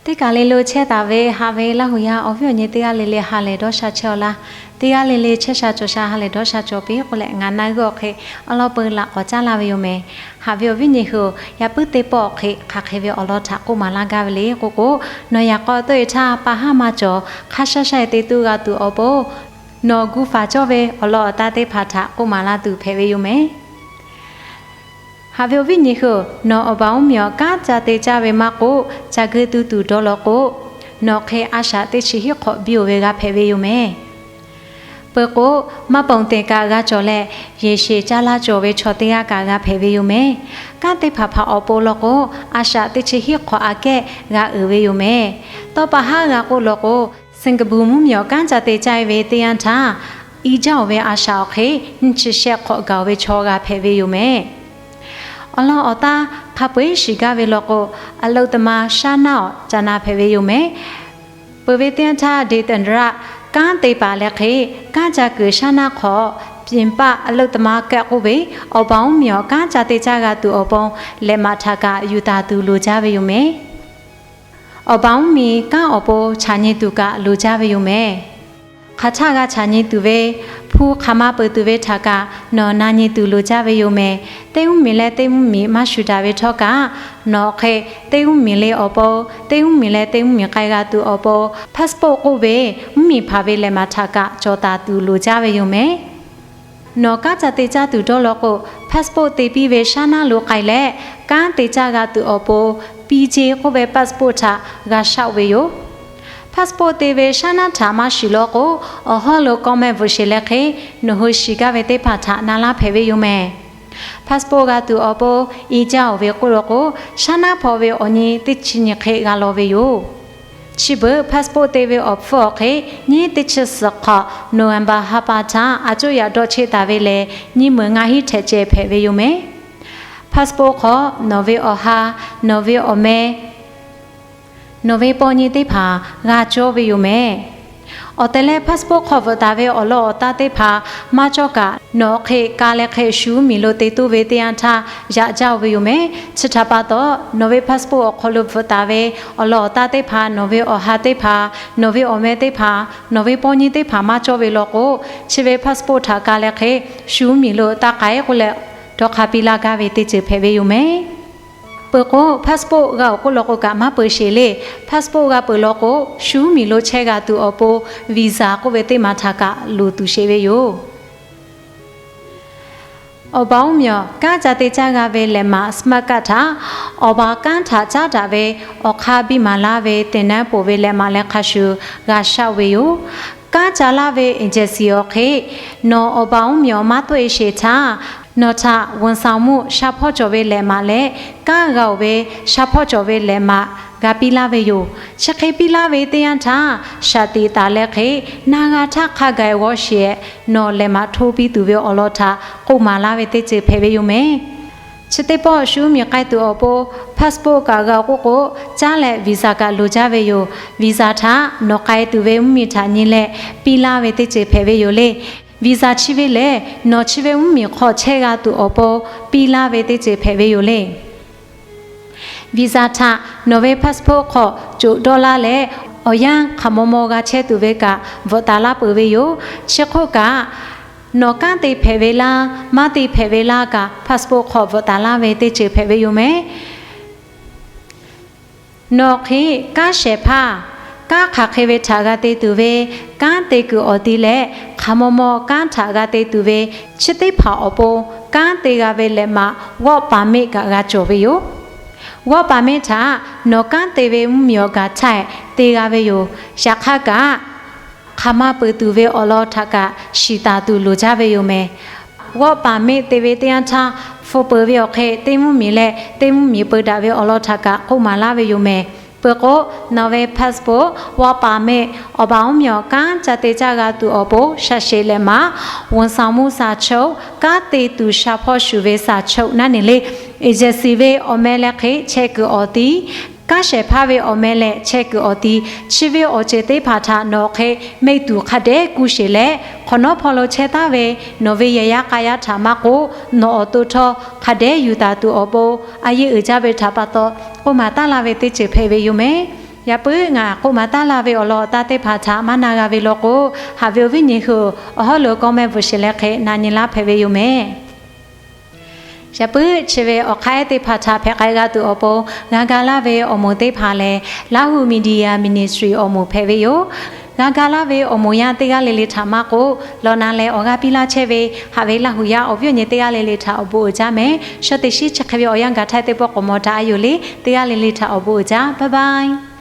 Teˇ kaˬ le lo chehˇ taˍ ve haꞈ ve Laˇ huˍ yaˇ awˬ viˉ awˬ nyi teˇ g'aˇ le le ha lehˬ dawˇ sha chehˇ awˬ laˇ. Teˇ g'aˇ le le chehˇ sha cawˬ sha ha lehˬ dawˇ sha cawˬ piˇ k'oˆ leh, ngaˬ na g'uˇ awˬ hk'e awˬ lawn peuˬ laꞈ k'awꞈ caˉ laˇ ve yoˬ mehˬ. Haꞈ ve awˬ viˉ nyi hui-oˬ, yaꞈ puiˉ teˇ pawˆ awˬ hk'e hk'aˬ hk'e ve awˬ lawn htaꞈ k'oˆ maˍ laˇ gaˇ ve le k'oˆ k'o, nawˬ yaꞈ k'aw tawˆ e htaˇ pa haˉ maˇ cawˬ, hk'a sha sha e te tuˬ g'a tuˬ awˬ pon, nawˬ gu faˍ cawˇ ve awˬ lawn awˬ taˇ teˇ hpaˍ htaꞈ k'oˆ maˍ laˇ tuˬ hpehꞈ ve yoˬ mehˬ. Haꞈ ve awˬ viˉ nyi hui-oˬ, nawˬ awˬ baˬ uˉ miˬ awˬ kanˉ ca te caˇ ve maˇ k'oˆ, ca geu tu tuˬ dawˇ law k'o, nawˬ hk'e a shaꞈ teˇ chi hiˆ hk'awꞈ biˇ oˬ ve g'a hpehꞈ ve yoˬ mehˬ. Peuˬ k'o, maˇ ponˬ teˬ kaꞈ g'a cawˬ leh, yeˬ sheˍ caˇ laˇ cawˬ ve chaw teˇ g'aˇ kaꞈ g'a hpehꞈ ve yoˬ mehˬ. Kanˉ teˇ hpaˍ hpaˍ awˬ pon law k'o, a shaꞈ teˇ chi hiˆ hk'awꞈ aꞈ kehˉ g'a uiˍ ve yoˬ mehˬ. Tawˇ pa haˉ g'a k'oˆ law k'o, Singapore mvuhˇ miˬ awˬ kanˉ ca te caˇ e ve teˇ yanˇ htaˇ, i jaˇ oˬ ve a shaꞈ awˬ hk'e nyiˇ chi shehˆ hk'awꞈ gaˬ oˬ ve chaw g'a hpehꞈ ve yoˬ mehˬ. Awˬ lawn awˬ taˇ hk'a peu-eˬ shiˍ gaˇ ve law k'o, အလုပ်သမားစာနာ့ awˬ ca na hpehꞈ ve yoˬ mehˬ. Peuˬ ve teˇ yanˇ htaˇ ဒေသန္တရ kanˉ te paˍ leh hk'e, kanˉ ca kuiˬ စာနာ့ hk'aw, ပြင်ပအလုပ်သမား kaˆ k'oˆ ve, awˬ baˬ uˉ miˬ awˬ kanˉ ca te caˇ g'a tuˬ awˬ pon, lehꞈ maꞈ htaꞈ kaꞈ yuˬ taˍ tuˬ loˍ jaˇ ve yoˬ mehˬ. Awˬ baˬ uˉ miˬ kanˉ awˬ pon chaꞈ nyi tuˬ kaꞈ loˍ jaˇ ve yoˬ mehˬ. Hk'aˬ htaˇ g'a chaꞈ nyi tuˬ ve, hpu hk'aˬ ma peuˬ tuˬ ve htaꞈ kaꞈ nawˬ na nyi tuˬ loˍ jaˇ ve yoˬ mehˬ. Teˇ mvuhˇ miˬ leh teˇ mvuhˇ miˬ maˇ shuˍ daꞈ ve htawˇ kaꞈ, nawˬ hk'e teˇ mvuhˇ miˬ le awˬ pon, teˇ mvuhˇ miˬ leh teˇ mvuhˇ miˬ k'ai g'a tuˬ awˬ pon, passport k'oˆ ve mvuhˇ miˬ hpaˍ ve lehꞈ maꞈ htaꞈ kaꞈ cawˬ taˍ tuˬ loˍ jaˇ ve yoˬ mehˬ. Nawˬ kanˉ ca te caˇ tuˬ dawˇ law k'o, passport te piˇ ve စာနာ့ lo k'ai leh, kanˉ te caˇ g'a tuˬ awˬ pon, ပြည်ဝင်ခွင့် k'oˆ ve passport htaꞈ g'a shaˆ ve yoˬ. Passport te ve စာနာ့ htaꞈ maˇ shiˍ law k'o, awˬ hawˉ lo ကမ္ဘာ့ဘဏ် sheˍ leh hk'e, nawˬ hui shiˍ gaˇ ve teˇ hpaˍ htaꞈ na laˇ hpehꞈ ve yoˬ mehˬ. Passport g'a tuˬ awˬ pon i jaˇ oˬ ve k'oˆ law k'o, စာနာ့ hpaw ve awˬ nyi teˇ chi nyi hk'e g'a law ve yoˬ. Chi beuꞈ passport te ve awˬ hpfuhˇ awˬ hk'e, nyiˇ teˇ chi suhˍ hk'awꞈ November ha pa htaˇ a coˇ yaꞈ dawˆ cheˆ taˍ ve lehˬ, nyiˇ meunˍ ngaˇ hinˉ htehꞈ ceh hpehꞈ ve yoˬ mehˬ. Passport hk'aw nawˬ ve awˬ ha, nawˬ ve awˬ meh, nawˬ ve paw nyi teˇ hpaˍ g'a cawˇ ve yoˬ mehˬ. Awˬ tehˬ leh passport hk'aw bvuhꞈ taˍ ve awˬ lawn awˬ taˇ teˇ hpaˍ maˇ cawˇ kaꞈ, nawˬ hk'e ka leh hk'e shu mvuhˇ miˬ lo te toˇ ve teˇ yanˇ htaˇ yaꞈ jaˇ oˬ ve yoˬ mehˬ. Chi htaꞈ pa taw, nawˬ ve passport awˬ hk'aw lo bvuhꞈ taˍ ve awˬ lawn awˬ taˇ teˇ hpaˍ, nawˬ ve awˬ ha teˇ hpaˍ, nawˬ ve awˬ meh teˇ hpaˍ, nawˬ ve paw nyi teˇ hpaˍ maˇ cawˇ ve law k'o, chi ve passport htaꞈ ka leh hk'e shu mvuhˇ miˬ lo taˇ k'ai k'oˆ leh, dawˇ hk'a piˇ laˇ gaˇ ve teˇ ceuˬ hpehꞈ ve yoˬ mehˬ. Peuˬ k'o, passport g'a oˬ k'oˆ law k'o kaꞈ maˇ peu sheˍ le. Passport g'a peuˬ law k'o, shu mvuhˇ miˬ lo chehˇ g'a tuˬ awˬ pon visa k'oˆ ve teˇ maˬ htaꞈ kaꞈ loˍ tuˬ sheˍ ve yoˬ. Awˬ baˬ uˉ miˬ awˬ kanˉ ca te caˇ g'a ve lehˬ maꞈ สมัคร kaˆ htaꞈ, awˬ baˬ kanˉ htaꞈ caˉ daꞈ ve awˬ hk'aˇ biˇ maˍ laˇ ve သင်တန်း poˬ ve lehˬ maꞈ leh hk'a shuˍ g'a shaˆ ve yoˬ. Kanˉ ca laˇ ve အေဂျင်စီ awˬ hk'e, nawˬ awˬ baˬ uˉ miˬ awˬ maˇ tawˆ e sheˍ htaˇ, nawˬ htaꞈ ဝန်ဆောင်မှု sha hpawˇ cawˬ ve lehˬ maꞈ leh, kanˉ g'a oˬ ve sha hpawˇ cawˬ ve lehˬ maꞈ g'a piˇ laˇ ve yoˬ. Chi hk'e piˇ laˇ ve teˇ yanˇ htaˇ, shaꞈ tiꞈ taˍ leh hk'e, na g'a htaˇ hk'a gaˬ g'awˇ sheˍ, nawˬ lehˬ maꞈ hto piˇ tuˬ ve awˬ lawn htaꞈ k'oˆ maˍ laˇ ve teˇ ceuˬ hpehꞈ ve yoˬ mehˬ. Chi teˇ pawˆ shu mvuhˇ miˬ k'ai tuˬ awˬ pon, passport kaꞈ g'a oˬ k'oˆ k'o, caˉ leh visa kaꞈ loˍ jaˇ ve yoˬ. Visa htaꞈ nawˬ k'ai tuˬ ve mvuhˇ miˬ htaꞈ nyi leh piˇ laˇ ve teˇ ceuˬ hpehꞈ ve yoˬ le. Visa chi ve lehˬ, nawˬ chi ve mvuhˇ miˬ hk'aw chehˇ g'a tuˬ awˬ pon piˇ laˇ ve teˇ ceuˬ hpehꞈ ve yoˬ le. Visa htaꞈ nawˬ ve passport hk'aw coꞈ dawˇ laˇ leh, awˬ yanˇ hk'aˬ maw maw g'a chehˇ tuˬ ve kaꞈ bvuhꞈ taˍ laˇ peuˬ ve yoˬ. Chi hk'oˆ kaꞈ, nawˬ kanˉ te hpehꞈ ve laˇ, maˇ te hpehꞈ ve laˇ kaꞈ, passport hk'aw bvuhꞈ taˍ laˇ ve teˇ ceuˬ hpehꞈ ve yoˬ mehˬ. Nawˬ hk'e kanˉ shehˍ hpaˇ, kanˉ hk'aˬ hk'e ve htaꞈ g'a te tuˬ ve, kanˉ te kuiˬ awˬ ti leh hk'aˬ maw maw kanˉ htaꞈ g'a te tuˬ ve, chi teˇ hpaˍ awˬ pon kanˉ te g'a ve lehˬ maꞈ ဝေါ့ပါမစ် kaꞈ g'a cawˬ ve yoˬ. ဝေါ့ပါမစ် htaꞈ nawˬ kanˉ te ve mvuhˇ miˬ awˬ gaˬ htaˇ te g'a ve yoˬ. Yaꞈ hk'aˇ kaꞈ, hk'aˬ ma peuˬ tuˬ ve awˬ lawn htaꞈ kaꞈ shiˍ taˍ tuˬ loˍ jaˇ ve yoˬ mehˬ. ဝေါ့ပါမစ် te ve teˇ yanˇ htaˇ, hpu peuˬ ve awˬ hk'e teˇ mvuhˇ miˬ leh teˇ mvuhˇ miˬ peu daꞈ ve awˬ lawn htaꞈ kaꞈ k'oˆ maˍ laˇ ve yoˬ mehˬ. Peuˬ k'o, nawˬ ve passport, ဝေါ့ပါမစ်, awˬ baˬ uˉ miˬ awˬ kanˉ ca te caˇ g'a tuˬ awˬ pon sha sheˍ lehˬ maꞈ, ဝန်ဆောင်မှုစာချုပ်, kanˉ te tuˬ sha hpawˇ shuˍ ve စာချုပ် naˉ neˬ le. Aˬ yeˬ siˍ ve awˬ meh leh hk'e chehˇ kuiˬ awˬ ti, kanˉ shehˍ hpaˇ ve awˬ meh leh chehˇ kuiˬ awˬ ti, chi ve awˬ ceuˬ teˇ hpaˍ htaꞈ nawˬ hk'e mehˆ tuˬ hk'a dehꞈ kuˇ sheˍ leh, hk'awꞈ nawˉ hpawˇ lo chehˇ taˉ ve nawˬ ve yehˬ yaˇ k'a yaˇ htaꞈ maˇ k'oˆ, nawˬ awˬ to htawˇ hk'a dehꞈ yuˬ taˍ tuˬ awˬ pon a yeˇ uiˍ jaˇ ve htaꞈ pa taw k'oˆ maˍ taˉ laˇ ve teˇ ceuˬ hpehꞈ ve yoˬ mehˬ. Yaꞈ puiˉ ngaˬ k'oˆ maˍ taˉ laˇ ve awˬ lawn awˬ taˇ teˇ hpaˍ htaꞈ maˇ na g'a ve law k'o, haꞈ ve awˬ viˉ nyi hui awˬ hawˉ lo comment bvuhꞈ sheˍ leh hk'e na nyi laˇ hpehꞈ ve yoˬ mehˍ. Yaꞈ puiˉ chi ve awˬ hk'aˇ ehˉ teˇ hpaˍ htaꞈ hpehꞈ k'ai g'a tuˬ awˬ pon g'a ga laˇ ve awˬ moˍ teˇ hpaˍ lehˬ, Lahu Media Ministry awˬ moˍ hpehꞈ ve yoˬ. G'a ga laˇ ve awˬ moˍ yaˇ teˇ g'aˇ le le htaꞈ maˇ k'oˆ, lawˬ na leh awˬ g'aˇ piˇ laˇ chehˇ ve haꞈ ve Laˇ huˍ yaˇ awˬ viˉ awˬ nyi teˇ g'aˇ le le htaꞈ awˬ bon uiˍ jaˇ mehˍ. Shaw teˇ shiˉ chi hk'e ve awˬ yanˇ gaˬ htaˇ teˇ pawˆ k'awꞈ mawˬ daꞈ a yoˬ le. Teˇ g'aˇ le le htaꞈ awˬ bon uiˍ jaˇ. Bye bye.